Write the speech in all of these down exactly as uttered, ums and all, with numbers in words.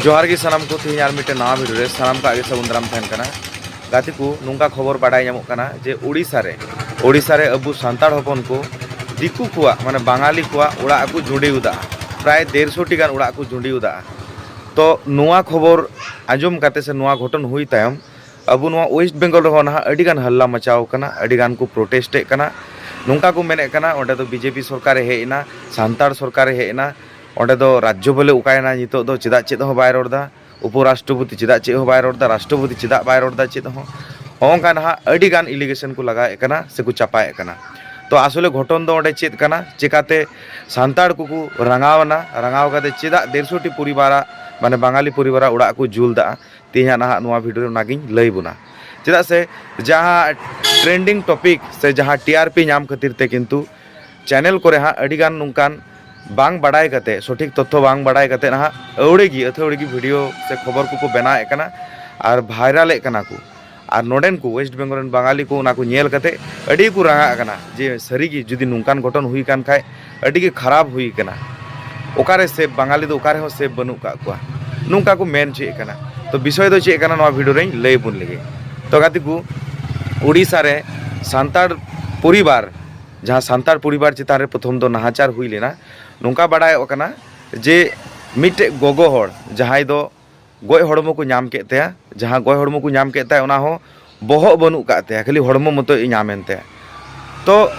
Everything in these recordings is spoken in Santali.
ᱡᱚᱦᱟᱨ ᱜᱮ ᱥᱟᱱᱟᱢ ᱠᱚ, ᱛᱮᱦᱮᱧ ᱟᱨ ᱢᱤᱫᱴᱮᱱ ᱱᱟᱣᱟ ᱵᱷᱤᱰᱤᱭᱳ ᱨᱮ ᱥᱟᱱᱟᱢ ᱠᱚ ᱟᱜᱮ ᱥᱟᱹᱜᱩᱱ ᱫᱟᱨᱟᱢ ᱛᱟᱦᱮᱱ ᱠᱟᱱᱟ᱾ ᱜᱟᱛᱮ ᱠᱚ, ᱱᱚᱝᱠᱟ ᱠᱷᱚᱵᱚᱨ ᱵᱟᱰᱟᱭ ᱧᱟᱢᱚᱜ ᱠᱟᱱᱟ ᱡᱮ ᱳᱰᱤᱥᱟ ᱨᱮ, ᱳᱰᱤᱥᱟ ᱨᱮ ᱟᱵᱚ ᱥᱟᱱᱛᱟᱲ ᱦᱚᱯᱚᱱ ᱠᱚ ᱫᱤᱠᱩ ᱠᱚᱣᱟᱜ, ᱢᱟᱱᱮ ᱵᱟᱝᱟᱞᱤ ᱠᱚᱣᱟᱜ ᱚᱲᱟᱜ ᱠᱚ ᱡᱩᱸᱰᱤ ᱩᱫᱟᱜᱼᱟ᱾ ᱯᱨᱟᱭ ᱰᱮᱲᱥᱚ ᱴᱤ ᱜᱟᱱ ᱚᱲᱟᱜ ᱠᱚ ᱡᱩᱸᱰᱤ ᱩᱫᱟᱜᱼᱟ᱾ ᱛᱚ ᱱᱚᱣᱟ ᱠᱷᱚᱵᱚᱨ ᱟᱸᱡᱚᱢ ᱠᱟᱛᱮ ᱥᱮ ᱱᱚᱣᱟ ᱜᱷᱚᱴᱚᱱ ᱦᱩᱭ ᱛᱟᱭᱚᱢ ᱟᱵᱚ ᱱᱚᱣᱟ ᱳᱭᱮᱥᱴ ᱵᱮᱝᱜᱚᱞ ᱨᱮᱦᱚᱸ ᱱᱟᱦᱟᱜ ᱟᱹᱰᱤ ᱜᱟᱱ ᱦᱟᱞᱞᱟ ᱢᱟᱪᱟᱣ ᱠᱟᱱᱟ, ᱟᱹᱰᱤ ᱜᱟᱱ ᱠᱚ ᱯᱨᱚᱴᱮᱥᱴ ᱮᱫ ᱠᱟᱱᱟ᱾ ᱱᱚᱝᱠᱟ ᱠᱚ ᱢᱮᱱᱮᱫ ᱠᱟᱱᱟ, ᱚᱸᱰᱮ ᱫᱚ ᱵᱤᱡᱮᱯᱤ ᱥᱚᱨᱠᱟᱨᱮ ᱦᱮᱡ ᱮᱱᱟ, ᱥᱟᱱᱛᱟᱲ ᱥᱚᱨᱠᱟᱨᱮ ᱦᱮᱡ ᱮᱱᱟ, ᱚᱸᱰᱮ ᱫᱚ ᱨᱟᱡᱽᱡᱚ ᱵᱚᱞᱮ ᱚᱠᱟᱭᱮᱱᱟ, ᱱᱤᱛᱚᱜ ᱫᱚ ᱪᱮᱫᱟᱜ ᱪᱮᱫ ᱦᱚᱸ ᱵᱟᱭ ᱨᱚᱲ ᱮᱫᱟ, ᱩᱯᱚᱨᱟᱥᱴᱨᱚᱯᱚᱛᱤ ᱪᱮᱫᱟᱜ ᱪᱮᱫ ᱦᱚᱸ ᱵᱟᱭ ᱨᱚᱲ ᱮᱫᱟ, ᱨᱟᱥᱴᱨᱚᱯᱚᱛᱤ ᱪᱮᱫᱟᱜ ᱵᱟᱭ ᱨᱚᱲ ᱮᱫᱟ ᱪᱮᱫ ᱦᱚᱸ, ᱦᱚᱸᱜᱼᱚ ᱱᱚᱝᱠᱟ ᱱᱟᱦᱟᱜ ᱟᱹᱰᱤ ᱜᱟᱱ ᱤᱞᱤᱜᱮᱥᱚᱱ ᱠᱚ ᱞᱟᱜᱟᱣᱮᱫ ᱠᱟᱱᱟ ᱥᱮᱠᱚ ᱪᱟᱯᱟᱭᱮᱫ ᱠᱟᱱᱟ᱾ ᱛᱚ ᱟᱥᱚᱞᱮ ᱜᱷᱚᱴᱚᱱ ᱫᱚ ᱚᱸᱰᱮ ᱪᱮᱫ ᱠᱟᱱᱟ, ᱪᱮᱠᱟᱛᱮ ᱥᱟᱱᱛᱟᱲ ᱠᱚᱠᱚ ᱨᱟᱸᱜᱟᱣ ᱮᱱᱟ, ᱨᱟᱸᱜᱟᱣ ᱠᱟᱛᱮ ᱪᱮᱫᱟᱜ ᱰᱮᱲᱥᱚ ᱴᱤ ᱯᱚᱨᱤᱵᱟᱨᱟᱜ, ᱢᱟᱱᱮ ᱵᱟᱝᱟᱞᱤ ᱯᱚᱨᱤᱵᱟᱨᱟᱜ ᱚᱲᱟᱜ ᱠᱚ ᱡᱩᱞ ᱫᱟ, ᱛᱮᱦᱮᱧᱟᱜ ᱱᱟᱦᱟᱜ ᱱᱚᱣᱟ ᱵᱷᱤᱰᱤᱭᱳ ᱨᱮ ᱚᱱᱟᱜᱤᱧ ᱞᱟᱹᱭ ᱵᱚᱱᱟ᱾ ᱪᱮᱫᱟᱜ ᱥᱮ ᱡᱟᱦᱟᱸ ᱴᱨᱮᱱᱰᱤᱝ ᱴᱚᱯᱤᱠ ᱥᱮ ᱡᱟᱦᱟᱸ ᱴᱤ ᱟᱨ ᱯᱤ ᱧᱟᱢ ᱠᱷᱟᱹᱛᱤᱨ ᱛᱮ ᱠᱤᱱᱛᱩ ᱪᱮᱱᱮᱞ ᱠᱚᱨᱮ ᱦᱟᱸᱜ ᱟᱹᱰᱤ ᱜᱟᱱ ᱱᱚᱝᱠᱟᱱ ᱵᱟᱝ ᱵᱟᱰᱟᱭ ᱠᱟᱛᱮ, ᱥᱚᱴᱷᱤᱠ ᱛᱚᱛᱛᱷᱚ ᱵᱟᱝ ᱵᱟᱰᱟᱭ ᱠᱟᱛᱮ ᱱᱟᱦᱟᱜ ᱟᱹᱣᱲᱤ ᱜᱮ, ᱟᱹᱛᱷᱟᱹᱣᱲᱤ ᱜᱮ ᱵᱷᱤᱰᱤᱭᱳ ᱥᱮ ᱠᱷᱚᱵᱚᱨ ᱠᱚᱠᱚ ᱵᱮᱱᱟᱣᱮᱫ ᱠᱟᱱᱟ ᱟᱨ ᱵᱷᱟᱭᱨᱟᱞᱮᱫ ᱠᱟᱱᱟ ᱠᱚ᱾ ᱟᱨ ᱱᱚᱰᱮᱱ ᱠᱚ ᱳᱭᱮᱥᱴ ᱵᱮᱝᱜᱚᱞ ᱨᱮᱱ ᱵᱟᱝᱟᱞᱤ ᱠᱚ ᱚᱱᱟ ᱠᱚ ᱧᱮᱞ ᱠᱟᱛᱮ ᱟᱹᱰᱤ ᱠᱚ ᱨᱟᱸᱜᱟᱜ ᱠᱟᱱᱟ ᱡᱮ ᱥᱟᱹᱨᱤᱜᱮ ᱡᱩᱫᱤ ᱱᱚᱝᱠᱟᱱ ᱜᱷᱚᱴᱚᱱ ᱦᱩᱭ ᱠᱟᱱ ᱠᱷᱟᱡ ᱟᱹᱰᱤ ᱜᱮ ᱠᱷᱟᱨᱟᱯ ᱦᱩᱭ ᱠᱟᱱᱟ᱾ ᱚᱠᱟᱨᱮ ᱥᱮᱯ? ᱵᱟᱝᱟᱞᱤ ᱫᱚ ᱚᱠᱟ ᱨᱮᱦᱚᱸ ᱥᱮᱯ ᱵᱟᱹᱱᱩᱜ ᱠᱟᱜ ᱠᱚᱣᱟ, ᱱᱚᱝᱠᱟ ᱠᱚ ᱢᱮᱱ ᱦᱚᱪᱚᱭᱮᱫ ᱠᱟᱱᱟ᱾ ᱛᱚ ᱵᱤᱥᱚᱭ ᱫᱚ ᱪᱮᱫ ᱠᱟᱱᱟ, ᱱᱚᱣᱟ ᱵᱷᱤᱰᱤᱭᱳ ᱨᱮᱧ ᱞᱟᱹᱭ ᱵᱚᱱ ᱞᱮᱜᱮ᱾ ᱛᱚ ᱜᱟᱛᱮ ᱠᱚ, ᱳᱰᱤᱥᱟ ᱨᱮ ᱥᱟᱱᱛᱟᱲ ᱯᱚᱨᱤᱵᱟᱨ, ᱡᱟᱦᱟᱸ ᱥᱟᱱᱛᱟᱲ ᱯᱚᱨᱤᱵᱟᱨ ᱪᱮᱛᱟᱱ ᱨᱮ ᱯᱨᱚᱛᱷᱚᱢ ᱫᱚ ᱱᱟᱦᱟᱪᱟᱨ ᱦᱩᱭ ᱞᱮᱱᱟ, ᱱᱚᱝᱠᱟ ᱵᱟᱰᱟᱭᱚᱜ ᱠᱟᱱᱟ ᱡᱮ ᱢᱤᱫᱴᱮᱡ ᱜᱚᱜᱚ ᱦᱚᱲ, ᱡᱟᱦᱟᱸᱭ ᱫᱚ ᱜᱚᱡ ᱦᱚᱲᱢᱚ ᱠᱚ ᱧᱟᱢ ᱠᱮᱫ ᱛᱟᱭᱟ, ᱡᱟᱦᱟᱸ ᱜᱚᱡ ᱦᱚᱲᱢᱚ ᱠᱚ ᱧᱟᱢ ᱠᱮᱫ ᱛᱟᱭᱟ, ᱚᱱᱟ ᱦᱚᱸ ᱵᱚᱦᱚᱜ ᱵᱟᱹᱱᱩᱜ ᱠᱟᱜ ᱛᱟᱭᱟ, ᱠᱷᱟᱹᱞᱤ ᱦᱚᱲᱢᱚ ᱢᱚᱛᱚᱡ ᱧᱟᱢ ᱮᱱ ᱛᱟᱭᱟ᱾ ᱛᱚ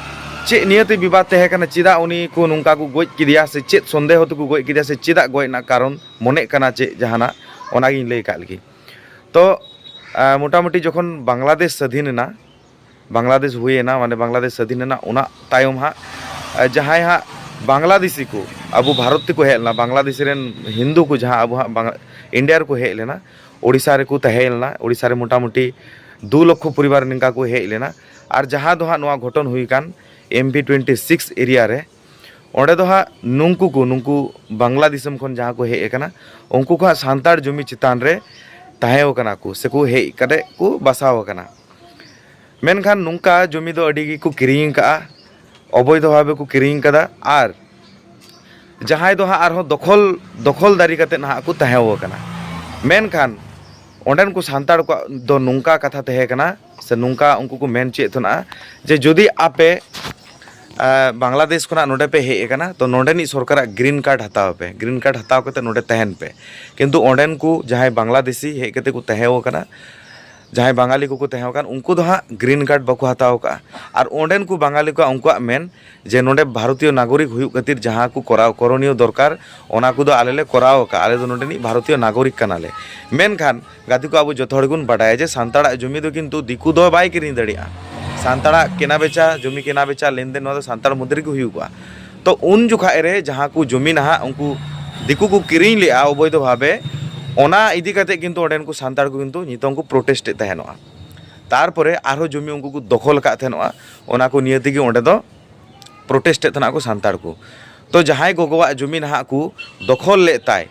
ᱪᱮᱫ ᱱᱤᱭᱟᱹᱛᱮ ᱵᱤᱵᱟᱫ ᱛᱟᱦᱮᱸ ᱠᱟᱱᱟ, ᱪᱮᱫᱟᱜ ᱩᱱᱤ ᱠᱚ ᱱᱚᱝᱠᱟ ᱠᱚ ᱜᱚᱡ ᱠᱮᱫᱮᱭᱟ, ᱥᱮ ᱪᱮᱫ ᱥᱚᱱᱫᱮᱦᱚ ᱛᱮᱠᱚ ᱜᱚᱡ ᱠᱮᱫᱮᱭᱟ, ᱥᱮ ᱪᱮᱫᱟᱜ ᱜᱚᱡ ᱨᱮᱱᱟᱜ ᱠᱟᱨᱚᱱ ᱢᱚᱱᱮᱜ ᱠᱟᱱᱟ ᱪᱮᱫ ᱡᱟᱦᱟᱱᱟᱜ, ᱚᱱᱟᱜᱤᱧ ᱞᱟᱹᱭ ᱠᱟᱜ ᱞᱮᱜᱮ᱾ ᱛᱚ ᱟᱨ ᱢᱚᱴᱟᱢᱩᱴᱤ ᱡᱚᱠᱷᱚᱱ ᱵᱟᱝᱞᱟᱫᱮᱥ ᱥᱟᱹᱫᱷᱤᱱ ᱮᱱᱟ, ᱵᱟᱝᱞᱟᱫᱮᱥ ᱦᱩᱭᱮᱱᱟ, ᱢᱟᱱᱮ ᱵᱟᱝᱞᱟᱫᱮᱥ ᱥᱟᱹᱫᱷᱤᱱ ᱮᱱᱟ, ᱚᱱᱟ ᱛᱟᱭᱚᱢ ᱦᱟᱸᱜ ᱟᱨ ᱡᱟᱦᱟᱸᱭ ᱦᱟᱸᱜ ᱵᱟᱝᱞᱟᱫᱮᱥᱤ ᱠᱚ ᱟᱵᱚ ᱵᱷᱟᱨᱚᱛ ᱛᱮᱠᱚ ᱦᱮᱡ ᱞᱮᱱᱟ, ᱵᱟᱝᱞᱟᱫᱮᱥᱤ ᱨᱮᱱ ᱦᱤᱱᱫᱩ ᱠᱚ ᱡᱟᱦᱟᱸ ᱟᱵᱚ ᱦᱟᱸᱜ ᱵᱟᱝ-, ᱤᱱᱰᱤᱭᱟ ᱨᱮᱠᱚ ᱦᱮᱡ ᱞᱮᱱᱟ, ᱳᱰᱤᱥᱟ ᱨᱮᱠᱚ ᱛᱟᱦᱮᱸ ᱞᱮᱱᱟ, ᱳᱰᱤᱥᱟ ᱨᱮ ᱢᱚᱴᱟᱢᱩᱴᱤ ᱫᱩ ᱞᱚᱠᱷᱚ ᱯᱚᱨᱤᱵᱟᱨ ᱱᱚᱝᱠᱟ ᱠᱚ ᱦᱮᱡ ᱞᱮᱱᱟ᱾ ᱟᱨ ᱡᱟᱦᱟᱸ ᱫᱚ ᱦᱟᱸᱜ ᱱᱚᱣᱟ ᱜᱷᱚᱴᱚᱱ ᱦᱩᱭ ᱠᱟᱱ M P twenty six area ᱨᱮ, ᱚᱸᱰᱮ ᱫᱚ ᱦᱟᱸᱜ ᱱᱩᱝᱠᱩ ᱠᱚ, ᱱᱩᱝᱠᱩ ᱵᱟᱝᱞᱟ ᱫᱤᱥᱚᱢ ᱠᱷᱚᱱ ᱡᱟᱦᱟᱸ ᱠᱚ ᱦᱮᱡ ᱟᱠᱟᱱᱟ, ᱩᱱᱠᱩ ᱠᱚ ᱦᱟᱸᱜ ᱥᱟᱱᱛᱟᱲ ᱡᱚᱢᱤ ᱪᱮᱛᱟᱱ ᱨᱮ ᱛᱟᱦᱮᱸ ᱟᱠᱟᱱᱟ ᱠᱚ ᱥᱮᱠᱚ ᱦᱮᱡ ᱠᱟᱛᱮ ᱠᱚ ᱵᱟᱥᱟᱣ ᱟᱠᱟᱱᱟ᱾ ᱢᱮᱱᱠᱷᱟᱱ ᱱᱚᱝᱠᱟ ᱡᱚᱢᱤ ᱫᱚ ᱟᱹᱰᱤ ᱜᱮᱠᱚ ᱠᱤᱨᱤᱧ ᱟᱠᱟᱫᱼᱟ, ᱚᱵᱳᱭᱫᱷᱚ ᱵᱷᱟᱵᱮ ᱠᱚ ᱠᱤᱨᱤᱧ ᱟᱠᱟᱫᱟ᱾ ᱟᱨ ᱡᱟᱦᱟᱸᱭ ᱫᱚ ᱦᱟᱸᱜ ᱟᱨᱦᱚᱸ ᱫᱚᱠᱷᱚᱞ ᱫᱚᱠᱷᱚᱞ ᱫᱟᱹᱨᱤ ᱠᱟᱛᱮᱫ ᱱᱟᱦᱟᱜ ᱠᱚ ᱛᱟᱦᱮᱸ ᱟᱠᱟᱱᱟ᱾ ᱢᱮᱱᱠᱷᱟᱱ ᱚᱸᱰᱮᱱ ᱠᱚ ᱥᱟᱱᱛᱟᱲ ᱠᱚᱣᱟᱜ ᱫᱚ ᱱᱚᱝᱠᱟ ᱠᱟᱛᱷᱟ ᱛᱟᱦᱮᱸ ᱠᱟᱱᱟ, ᱥᱮ ᱱᱚᱝᱠᱟ ᱩᱱᱠᱩ ᱠᱚ ᱢᱮᱱ ᱪᱮᱫ ᱛᱟᱦᱮᱱᱟ, ᱡᱮ ᱡᱩᱫᱤ ᱟᱯᱮ ᱟᱸ, ᱵᱟᱝᱞᱟᱫᱮᱥ ᱠᱷᱚᱱᱟᱜ ᱱᱚᱰᱮ ᱯᱮ ᱦᱮᱡ ᱟᱠᱟᱱᱟ, ᱛᱚ ᱱᱚᱰᱮᱱᱤᱡ ᱥᱚᱨᱠᱟᱨᱟᱜ ᱜᱨᱤᱱ ᱠᱟᱨᱰ ᱦᱟᱛᱟᱣ ᱯᱮ᱾ ᱜᱨᱤᱱ ᱠᱟᱨᱰ ᱦᱟᱛᱟᱣ ᱠᱟᱛᱮ ᱱᱚᱰᱮ ᱛᱟᱦᱮᱱ ᱯᱮ᱾ ᱠᱤᱱᱛᱩ ᱚᱸᱰᱮᱱ ᱠᱚ ᱡᱟᱦᱟᱸᱭ ᱵᱟᱝᱞᱟᱫᱮᱥᱤ ᱦᱮᱡ ᱠᱟᱛᱮ ᱠᱚ ᱛᱟᱦᱮᱸ ᱟᱠᱟᱱᱟ, ᱡᱟᱦᱟᱸᱭ ᱵᱟᱝᱟᱞᱤ ᱠᱚᱠᱚ ᱛᱟᱦᱮᱸ ᱟᱠᱟᱱ, ᱩᱱᱠᱩ ᱫᱚ ᱦᱟᱸᱜ ᱜᱨᱤᱱ ᱠᱟᱨᱰ ᱵᱟᱠᱚ ᱦᱟᱛᱟᱣ ᱟᱠᱟᱫᱼᱟ᱾ ᱟᱨ ᱚᱸᱰᱮᱱ ᱠᱚ ᱵᱟᱝᱟᱞᱤ ᱠᱚᱣᱟᱜ ᱩᱱᱠᱩᱣᱟᱜ ᱢᱮᱱ ᱡᱮ ᱱᱚᱰᱮ ᱵᱷᱟᱨᱚᱛᱤᱭᱚ ᱱᱟᱜᱚᱨᱤᱠ ᱦᱩᱭᱩᱜ ᱠᱷᱟᱹᱛᱤᱨ ᱡᱟᱦᱟᱸ ᱠᱚ ᱠᱚᱨᱟᱣ ᱠᱚᱨᱚᱱᱤᱭᱚ ᱫᱚᱨᱠᱟᱨ, ᱚᱱᱟ ᱠᱚᱫᱚ ᱟᱞᱮ ᱞᱮ ᱠᱚᱨᱟᱣ ᱟᱠᱟᱫᱼᱟ᱾ ᱟᱞᱮ ᱫᱚ ᱱᱚᱰᱮᱱᱤᱡ ᱵᱷᱟᱨᱚᱛᱤᱭᱚ ᱱᱟᱜᱚᱨᱤᱠ ᱠᱟᱱᱟᱞᱮ᱾ ᱢᱮᱱᱠᱷᱟᱱ ᱜᱟᱛᱮ ᱠᱚ, ᱟᱵᱚ ᱡᱚᱛᱚ ᱦᱚᱲ ᱜᱮᱵᱚᱱ ᱵᱟᱰᱟᱭᱟ ᱡᱮ ᱥᱟᱱᱛᱟᱲᱟᱜ ᱡᱚᱢᱤ ᱫᱚ ᱠᱤᱱᱛᱩ ᱫᱤᱠᱩ ᱫᱚ ᱵᱟᱭ ᱠᱤᱨᱤᱧ ᱫᱟᱲᱮᱭᱟᱜᱼᱟ᱾ ᱥᱟᱱᱛᱟᱲᱟᱜ ᱠᱮᱱᱟ ᱵᱮᱪᱟ, ᱡᱚᱢᱤ ᱠᱮᱱᱟ ᱵᱮᱪᱟ ᱞᱮᱱᱫᱮᱱ, ᱱᱚᱣᱟ ᱫᱚ ᱥᱟᱱᱛᱟᱲ ᱢᱚᱫᱽᱫᱷᱮ ᱨᱮᱜᱮ ᱦᱩᱭᱩᱜᱼᱟ᱾ ᱛᱚ ᱩᱱ ᱡᱚᱠᱷᱟᱡ ᱨᱮ ᱡᱟᱦᱟᱸ ᱠᱚ ᱡᱚᱢᱤ ᱱᱟᱦᱟᱜ ᱩᱱᱠᱩ ᱫᱤᱠᱩ ᱠᱚ ᱠᱤᱨᱤᱧ ᱞᱮᱜᱼᱟ ᱚᱵᱳᱭᱫᱷᱚ ᱵᱷᱟᱵᱮ, ᱚᱱᱟ ᱤᱫᱤ ᱠᱟᱛᱮ ᱠᱤᱱᱛᱩ ᱚᱸᱰᱮᱱ ᱠᱚ ᱥᱟᱱᱛᱟᱲ ᱠᱚ ᱠᱤᱱᱛᱩ ᱱᱤᱛᱚᱝ ᱠᱚ ᱯᱨᱚᱴᱮᱥᱴ ᱮᱫ ᱛᱟᱦᱮᱱᱚᱜᱼᱟ᱾ ᱛᱟᱨᱯᱚᱨᱮ ᱟᱨᱦᱚᱸ ᱡᱚᱢᱤ ᱩᱱᱠᱩ ᱠᱚ ᱫᱚᱠᱷᱚᱞ ᱟᱠᱟᱫ ᱛᱟᱦᱮᱱᱚᱜᱼᱟ, ᱚᱱᱟ ᱠᱚ ᱱᱤᱭᱟᱹ ᱛᱮᱜᱮ ᱚᱸᱰᱮ ᱫᱚ ᱯᱨᱚᱴᱮᱥᱴ ᱮᱫ ᱛᱟᱦᱮᱱᱟ ᱠᱚ ᱥᱟᱱᱛᱟᱲ ᱠᱚ᱾ ᱛᱚ ᱡᱟᱦᱟᱸᱭ ᱜᱚᱜᱚᱣᱟᱜ ᱡᱚᱢᱤ ᱱᱟᱦᱟᱜ ᱠᱚ ᱫᱚᱠᱷᱚᱞ ᱞᱮᱫ ᱛᱟᱭ,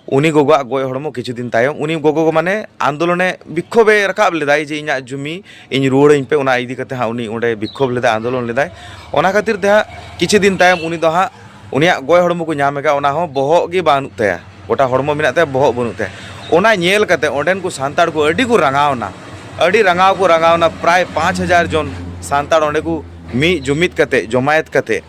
ᱩᱱᱤ ᱜᱚᱜᱚᱣᱟᱜ ᱜᱚᱡ ᱦᱚᱲᱢᱚ ᱠᱤᱪᱷᱩ ᱫᱤᱱ ᱛᱟᱭᱚᱢ, ᱩᱱᱤ ᱜᱚᱜᱚ ᱢᱟᱱᱮ ᱟᱱᱫᱳᱞᱚᱱᱮ, ᱵᱤᱠᱠᱷᱳᱵᱷᱮ ᱨᱟᱠᱟᱵ ᱞᱮᱫᱟᱭ ᱡᱮ ᱤᱧᱟᱜ ᱡᱚᱢᱤ ᱤᱧ ᱨᱩᱣᱟᱹᱲᱟᱹᱧ ᱯᱮ, ᱚᱱᱟ ᱤᱫᱤ ᱠᱟᱛᱮ ᱦᱟᱸᱜ ᱩᱱᱤ ᱚᱸᱰᱮ ᱵᱤᱠᱠᱷᱳᱵᱷ ᱞᱮᱫᱟᱭ, ᱟᱱᱫᱳᱞᱚᱱ ᱞᱮᱫᱟᱭ᱾ ᱚᱱᱟ ᱠᱷᱟᱹᱛᱤᱨ ᱛᱮ ᱦᱟᱸᱜ ᱠᱤᱪᱷᱩ ᱫᱤᱱ ᱛᱟᱭᱚᱢ ᱩᱱᱤ ᱫᱚ ᱦᱟᱸᱜ ᱩᱱᱤᱭᱟᱜ ᱜᱚᱡ ᱦᱚᱲᱢᱚ ᱠᱚ ᱧᱟᱢ ᱟᱠᱟᱫ, ᱚᱱᱟ ᱦᱚᱸ ᱵᱚᱦᱚᱜ ᱜᱮ ᱵᱟᱹᱱᱩᱜ ᱛᱟᱭᱟ, ᱜᱚᱴᱟ ᱦᱚᱲᱢᱚ ᱢᱮᱱᱟᱜ ᱛᱟᱭᱟ, ᱵᱚᱦᱚᱜ ᱵᱟᱹᱱᱩᱜ ᱛᱟᱭᱟ᱾ ᱚᱱᱟ ᱧᱮᱞ ᱠᱟᱛᱮ ᱚᱸᱰᱮᱱ ᱠᱚ ᱥᱟᱱᱛᱟᱲ ᱠᱚ ᱟᱹᱰᱤ ᱠᱚ ᱨᱟᱸᱜᱟᱣ ᱮᱱᱟ, ᱟᱹᱰᱤ ᱨᱟᱸᱜᱟᱣ ᱠᱚ ᱨᱟᱸᱜᱟᱣ ᱮᱱᱟ᱾ ᱯᱨᱟᱭ ᱯᱟᱸᱪ ᱦᱟᱡᱟᱨ ᱡᱚᱱ ᱥᱟᱱᱛᱟᱲ ᱚᱸᱰᱮ ᱠᱚ ᱢᱤᱫ ᱡᱩᱢᱤᱫ ᱠᱟᱛᱮ, ᱡᱚᱢᱟᱭᱮᱛ ᱠᱟᱛᱮ,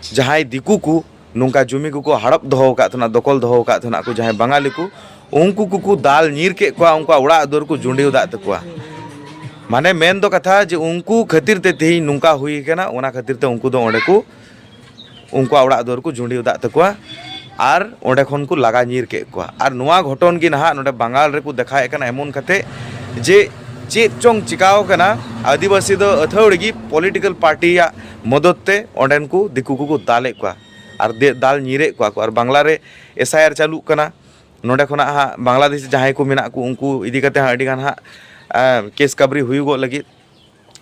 ᱡᱟᱦᱟᱸᱭ ᱫᱤᱠᱩ ᱠᱚ ᱱᱚᱝᱠᱟ ᱡᱩᱢᱤ ᱠᱚᱠᱚ ᱦᱟᱲᱚᱯ ᱫᱚᱦᱚ ᱟᱠᱟᱫ ᱛᱟᱦᱮᱱᱟ, ᱫᱚᱠᱷᱚᱞ ᱫᱚᱦᱚ ᱟᱠᱟᱫ ᱛᱟᱦᱮᱱᱟ ᱠᱚ, ᱡᱟᱦᱟᱸᱭ ᱵᱟᱝᱟᱞᱤ ᱠᱚ, ᱩᱱᱠᱩ ᱠᱚᱠᱚ ᱫᱟᱞ ᱧᱤᱨ ᱠᱮᱫ ᱠᱚᱣᱟ, ᱩᱱᱠᱩᱣᱟᱜ ᱚᱲᱟᱜ ᱫᱩᱣᱟᱹᱨ ᱠᱚ ᱡᱩᱸᱰᱤ ᱩᱫᱟᱜ ᱛᱟᱠᱚᱣᱟ᱾ ᱢᱟᱱᱮ ᱢᱮᱱ ᱫᱚ ᱠᱟᱛᱷᱟ ᱡᱮ ᱩᱱᱠᱩ ᱠᱷᱟᱹᱛᱤᱨ ᱛᱮ ᱛᱮᱦᱮᱧ ᱱᱚᱝᱠᱟ ᱦᱩᱭ ᱟᱠᱟᱱᱟ, ᱚᱱᱟ ᱠᱷᱟᱹᱛᱤᱨ ᱛᱮ ᱩᱱᱠᱩ ᱫᱚ ᱚᱸᱰᱮ ᱠᱚ, ᱩᱱᱠᱩᱣᱟᱜ ᱚᱲᱟᱜ ᱫᱩᱣᱟᱹᱨ ᱠᱚ ᱡᱩᱸᱰᱤ ᱩᱫᱟᱜ ᱛᱟᱠᱚᱣᱟ ᱟᱨ ᱚᱸᱰᱮ ᱠᱷᱚᱱ ᱠᱚ ᱞᱟᱜᱟ ᱧᱤᱨ ᱠᱮᱫ ᱠᱚᱣᱟ᱾ ᱟᱨ ᱱᱚᱣᱟ ᱜᱷᱚᱴᱚᱱ ᱜᱮ ᱱᱟᱦᱟᱜ ᱱᱚᱰᱮ ᱵᱟᱝᱜᱟᱞ ᱨᱮᱠᱚ ᱫᱮᱠᱷᱟᱣᱮᱫ ᱠᱟᱱᱟ ᱮᱢᱚᱱ ᱠᱟᱛᱮ ᱡᱮ ᱪᱮᱫ ᱪᱚᱝ ᱪᱤᱠᱟᱣ ᱠᱟᱱᱟ, ᱟᱹᱫᱤᱵᱟᱹᱥᱤ ᱫᱚ ᱟᱹᱛᱷᱟᱹᱣᱲᱤ ᱜᱮ ᱯᱚᱞᱤᱴᱤᱠᱮᱞ ᱯᱟᱨᱴᱤᱭᱟᱜ ᱢᱚᱫᱚᱫ ᱛᱮ ᱚᱸᱰᱮᱱ ᱠᱚ ᱫᱤᱠᱩ ᱠᱚᱠᱚ ᱫᱟᱞᱮᱫ ᱠᱚᱣᱟ᱾ ᱟᱨ ᱫᱮ-, ᱫᱟᱞ ᱧᱤᱨᱮᱫ ᱠᱚᱣᱟ ᱠᱚ᱾ ᱟᱨ ᱵᱟᱝᱞᱟ ᱨᱮ ᱮᱥ ᱟᱭ ᱟᱨ ᱪᱟᱹᱞᱩᱜ ᱠᱟᱱᱟ᱾ ᱱᱚᱸᱰᱮ ᱠᱷᱚᱱᱟᱜ ᱦᱟᱸᱜ ᱵᱟᱝᱞᱟᱫᱮᱥ ᱡᱟᱦᱟᱸᱭ ᱠᱚ ᱢᱮᱱᱟᱜ ᱠᱚ, ᱩᱱᱠᱩ ᱤᱫᱤ ᱠᱟᱛᱮ ᱦᱟᱸᱜ ᱟᱹᱰᱤ ᱜᱟᱱ ᱦᱟᱸᱜ, ᱮᱸ, ᱠᱮᱥ ᱠᱟᱵᱨᱤ ᱦᱩᱭᱩᱜᱚᱜ ᱞᱟᱹᱜᱤᱫ᱾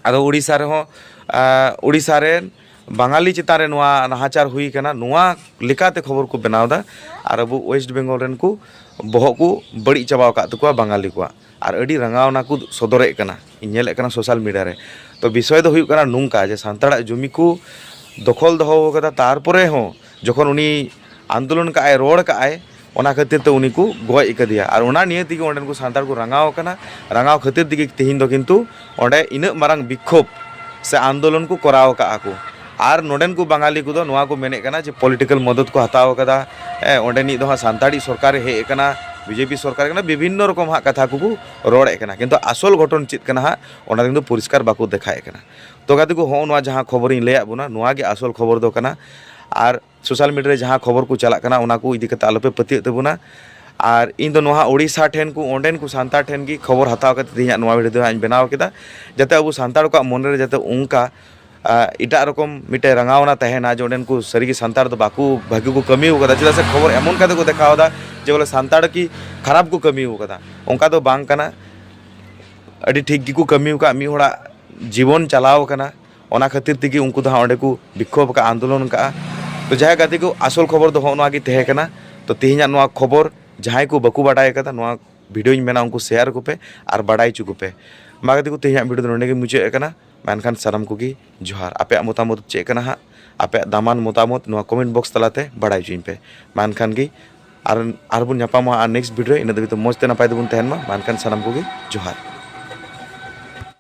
ᱟᱫᱚ ᱩᱲᱤᱥᱥᱟ ᱨᱮᱦᱚᱸ, ᱮᱸ, ᱩᱲᱤᱥᱥᱟ ᱨᱮᱱ ᱵᱟᱝᱟᱞᱤ ᱪᱮᱛᱟᱱ ᱨᱮ ᱱᱚᱣᱟ ᱱᱟᱦᱟᱪᱟᱨ ᱦᱩᱭ ᱠᱟᱱᱟ, ᱱᱚᱣᱟ ᱞᱮᱠᱟᱛᱮ ᱠᱷᱚᱵᱚᱨ ᱠᱚ ᱵᱮᱱᱟᱣ ᱮᱫᱟ᱾ ᱟᱨ ᱟᱵᱚ ᱳᱭᱮᱥᱴ ᱵᱮᱝᱜᱚᱞ ᱨᱮᱱ ᱠᱚ ᱵᱚᱦᱚᱜ ᱠᱚ ᱵᱟᱹᱲᱤᱡ ᱪᱟᱵᱟ ᱟᱠᱟᱫ ᱛᱟᱠᱚᱣᱟ ᱵᱟᱝᱟᱞᱤ ᱠᱚᱣᱟᱜ᱾ ᱟᱨ ᱟᱹᱰᱤ ᱨᱟᱸᱜᱟᱣᱱᱟ ᱠᱚ ᱥᱚᱫᱚᱨᱮᱫ ᱠᱟᱱᱟ, ᱤᱧ ᱧᱮᱞᱮᱫ ᱠᱟᱱᱟ ᱥᱳᱥᱟᱞ ᱢᱤᱰᱤᱭᱟ ᱨᱮ᱾ ᱛᱚ ᱵᱤᱥᱚᱭ ᱫᱚ ᱦᱩᱭᱩᱜ ᱠᱟᱱᱟ ᱱᱚᱝᱠᱟ ᱡᱮ ᱥᱟᱱᱛᱟᱲᱟᱜ ᱡᱩᱢᱤ ᱠᱚ ᱫᱚᱠᱷᱚᱞ ᱫᱚᱦᱚ ᱟᱠᱟᱫᱟ, ᱛᱟᱨᱯᱚᱨᱮ ᱦᱚᱸ ᱡᱚᱠᱷᱚᱱ ᱩᱱᱤ ᱟᱱᱫᱳᱞᱚᱱ ᱠᱟᱜᱼᱟᱭ, ᱨᱚᱲ ᱠᱟᱜᱼᱟᱭ, ᱚᱱᱟ ᱠᱷᱟᱹᱛᱤᱨ ᱛᱮ ᱩᱱᱤ ᱠᱚ ᱜᱚᱡ ᱟᱠᱟᱫᱮᱭᱟ᱾ ᱟᱨ ᱚᱱᱟ ᱱᱤᱭᱮ ᱛᱮᱜᱮ ᱚᱸᱰᱮᱱ ᱠᱚ ᱥᱟᱱᱛᱟᱲ ᱠᱚ ᱨᱟᱸᱜᱟᱣ ᱟᱠᱟᱱᱟ᱾ ᱨᱟᱸᱜᱟᱣ ᱠᱷᱟᱹᱛᱤᱨ ᱛᱮᱜᱮ ᱛᱮᱦᱮᱧ ᱫᱚ ᱠᱤᱱᱛᱩ ᱚᱸᱰᱮ ᱤᱱᱟᱹᱜ ᱢᱟᱨᱟᱝ ᱵᱤᱠᱠᱷᱳᱵ ᱥᱮ ᱟᱱᱫᱳᱞᱚᱱ ᱠᱚ ᱠᱚᱨᱟᱣ ᱟᱠᱟᱫᱼᱟ ᱠᱚ᱾ ᱟᱨ ᱱᱚᱰᱮᱱ ᱠᱚ ᱵᱟᱝᱟᱞᱤ ᱠᱚᱫᱚ ᱱᱚᱣᱟ ᱠᱚ ᱢᱮᱱᱮᱫ ᱠᱟᱱᱟ ᱡᱮ ᱯᱚᱞᱤᱴᱤᱠᱮᱞ ᱢᱚᱫᱚᱛ ᱠᱚ ᱦᱟᱛᱟᱣ ᱟᱠᱟᱫᱟ, ᱮ, ᱚᱸᱰᱮᱱᱤᱡ ᱫᱚ ᱦᱟᱸᱜ ᱥᱟᱱᱛᱟᱲᱤ ᱥᱚᱨᱠᱟᱨᱮ ᱦᱮᱡ ᱟᱠᱟᱱᱟ, ᱵᱤᱡᱮᱯᱤ ᱥᱚᱨᱠᱟᱨ ᱠᱟᱱᱟ, ᱵᱤᱵᱷᱤᱱᱱᱚ ᱨᱚᱠᱚᱢ ᱦᱟᱸᱜ ᱠᱟᱛᱷᱟ ᱠᱚᱠᱚ ᱨᱚᱲᱮᱫ ᱠᱟᱱᱟ, ᱠᱤᱱᱛᱩ ᱟᱥᱚᱞ ᱜᱷᱚᱴᱚᱱ ᱪᱮᱫ ᱠᱟᱱᱟ ᱦᱟᱸᱜ, ᱚᱱᱟ ᱫᱚ ᱠᱤᱱᱛᱩ ᱯᱚᱨᱤᱥᱠᱟᱨ ᱵᱟᱠᱚ ᱫᱮᱠᱷᱟᱣᱮᱫ ᱠᱟᱱᱟ᱾ ᱛᱚ ᱜᱟᱛᱮ ᱠᱚ, ᱦᱚᱸᱜᱼᱚ ᱱᱚᱣᱟ ᱡᱟᱦᱟᱸ ᱠᱷᱚᱵᱚᱨᱤᱧ ᱞᱟᱹᱭᱟᱫ ᱵᱚᱱᱟ, ᱱᱚᱣᱟ ᱜᱮ ᱟᱥᱚᱞ ᱠᱷᱚᱵᱚᱨ ᱫᱚ ᱠᱟᱱᱟ᱾ ᱟᱨ ᱥᱳᱥᱟᱞ ᱢᱤᱰᱤᱭᱟ ᱨᱮ ᱡᱟᱦᱟᱸ ᱠᱷᱚᱵᱚᱨ ᱠᱚ ᱪᱟᱞᱟᱜ ᱠᱟᱱᱟ, ᱚᱱᱟ ᱠᱚ ᱤᱫᱤ ᱠᱟᱛᱮ ᱟᱞᱚᱯᱮ ᱯᱟᱹᱛᱭᱟᱹᱜ ᱛᱟᱵᱚᱱᱟ᱾ ᱟᱨ ᱤᱧ ᱫᱚ ᱱᱚᱣᱟ ᱳᱰᱤᱥᱟ ᱴᱷᱮᱱ ᱠᱚ, ᱚᱸᱰᱮᱱ ᱠᱚ ᱥᱟᱱᱛᱟᱲ ᱴᱷᱮᱱ ᱜᱮ ᱠᱷᱚᱵᱚᱨ ᱦᱟᱛᱟᱣ ᱠᱟᱛᱮ ᱛᱮᱦᱮᱧᱟᱜ ᱱᱚᱣᱟ ᱵᱷᱤᱰᱤᱭᱳ ᱫᱚ ᱦᱟᱸᱜ ᱤᱧ ᱵᱮᱱᱟᱣ ᱠᱮᱫᱟ, ᱡᱟᱛᱮ ᱟᱵᱚ ᱥᱟᱱᱛᱟᱲ ᱠᱚᱣᱟᱜ ᱢᱚᱱᱮ ᱨᱮ ᱡᱟᱛᱮ ᱚᱱᱠᱟ, ᱟ, ᱮᱴᱟᱜ ᱨᱚᱠᱚᱢ ᱢᱤᱫᱴᱮᱱ ᱨᱟᱸᱜᱟᱣᱱᱟ ᱛᱟᱦᱮᱱᱟ ᱡᱮ ᱚᱸᱰᱮᱱ ᱠᱚ ᱥᱟᱹᱨᱤᱜᱮ ᱥᱟᱱᱛᱟᱲ ᱫᱚ ᱵᱟᱠᱚ, ᱵᱷᱟᱹᱜᱤ ᱠᱚ ᱠᱟᱹᱢᱤ ᱟᱠᱟᱫᱟ, ᱪᱮᱫᱟᱜ ᱥᱮ ᱠᱷᱚᱵᱚᱨ ᱮᱢᱚᱱ ᱠᱟᱛᱮ ᱠᱚ ᱫᱮᱠᱷᱟᱣ ᱮᱫᱟ ᱡᱮ ᱵᱚᱞᱮ ᱥᱟᱱᱛᱟᱲ ᱠᱤ ᱠᱷᱟᱨᱟᱯ ᱠᱚ ᱠᱟᱹᱢᱤ ᱟᱠᱟᱫᱟ᱾ ᱚᱱᱠᱟ ᱫᱚ ᱵᱟᱝ ᱠᱟᱱᱟ, ᱟᱹᱰᱤ ᱴᱷᱤᱠ ᱜᱮᱠᱚ ᱠᱟᱹᱢᱤ ᱟᱠᱟᱫ, ᱢᱤᱫ ᱦᱚᱲᱟᱜ ᱡᱤᱵᱚᱱ ᱪᱟᱞᱟᱣ ᱟᱠᱟᱱᱟ, ᱚᱱᱟ ᱠᱷᱟᱹᱛᱤᱨ ᱛᱮᱜᱮ ᱩᱱᱠᱩ ᱫᱚ ᱦᱟᱸᱜ ᱚᱸᱰᱮ ᱠᱚ ᱵᱤᱠᱠᱷᱳᱵ ᱟᱠᱟᱫᱼᱟ, ᱟᱱᱫᱳᱞᱚᱱ ᱟᱠᱟᱫᱼᱟ᱾ ᱛᱚ ᱡᱟᱦᱟᱸᱭ ᱜᱟᱛᱮ ᱠᱚ, ᱟᱥᱚᱞ ᱠᱷᱚᱵᱚᱨ ᱫᱚ ᱦᱚᱸᱜᱼᱚ ᱱᱚᱣᱟ ᱜᱮ ᱛᱟᱦᱮᱸ ᱠᱟᱱᱟ᱾ ᱛᱚ ᱛᱮᱦᱮᱧᱟᱜ ᱱᱚᱣᱟ ᱠᱷᱚᱵᱚᱨ ᱡᱟᱦᱟᱸᱭ ᱠᱚ ᱵᱟᱠᱚ ᱵᱟᱰᱟᱭ ᱟᱠᱟᱫᱟ, ᱱᱚᱣᱟ ᱵᱷᱤᱰᱤᱭᱳᱧ ᱢᱮᱱᱟ ᱩᱱᱠᱩ ᱥᱮᱭᱟᱨ ᱠᱚᱯᱮ ᱟᱨ ᱵᱟᱰᱟᱭ ᱦᱚᱪᱚ ᱠᱚᱯᱮ᱾ ᱢᱟ ᱜᱟᱛᱮ ᱠᱚ, ᱛᱮᱦᱮᱧᱟᱜ ᱵᱷᱤᱰᱤᱭᱳ ᱫᱚ ᱱᱚᱸᱰᱮ ᱜᱮ ᱢᱩᱪᱟᱹᱫ ᱟᱠᱟᱱᱟ᱾ ᱢᱟ ᱮᱱᱠᱷᱟᱱ ᱥᱟᱱᱟᱢ ᱠᱚᱜᱮ ᱡᱚᱦᱟᱨ᱾ ᱟᱯᱮᱭᱟᱜ ᱢᱚᱛᱟᱢᱚᱛ ᱪᱮᱫ ᱠᱟᱱᱟ ᱦᱟᱸᱜ, ᱟᱯᱮᱭᱟᱜ ᱫᱟᱢᱟᱱ ᱢᱚᱛᱟᱢᱚᱛ ᱱᱚᱣᱟ ᱠᱚᱢᱮᱱᱴ ᱵᱚᱠᱥ ᱛᱟᱞᱟᱛᱮ ᱵᱟᱰᱟᱭ ᱦᱚᱪᱚᱧ ᱯᱮ᱾ ᱢᱟ ᱮᱱᱠᱷᱟᱱ ᱜᱮ ᱟᱨ, ᱟᱨᱵᱚᱱ ᱧᱟᱯᱟᱢᱟ ᱟᱨ ᱱᱮᱠᱥᱴ ᱵᱷᱤᱰᱤᱭᱳ᱾ ᱤᱱᱟᱹ ᱫᱷᱟᱹᱵᱤᱡ ᱫᱚ ᱢᱚᱡᱽ ᱛᱮ ᱱᱟᱯᱟᱭ ᱛᱮᱵᱚᱱ ᱛᱟᱦᱮᱱ ᱢᱟ᱾ ᱢᱟ ᱮᱱᱠᱷᱟᱱ ᱥᱟᱱᱟᱢ ᱠᱚᱜᱮ ᱡᱚᱦᱟᱨ᱾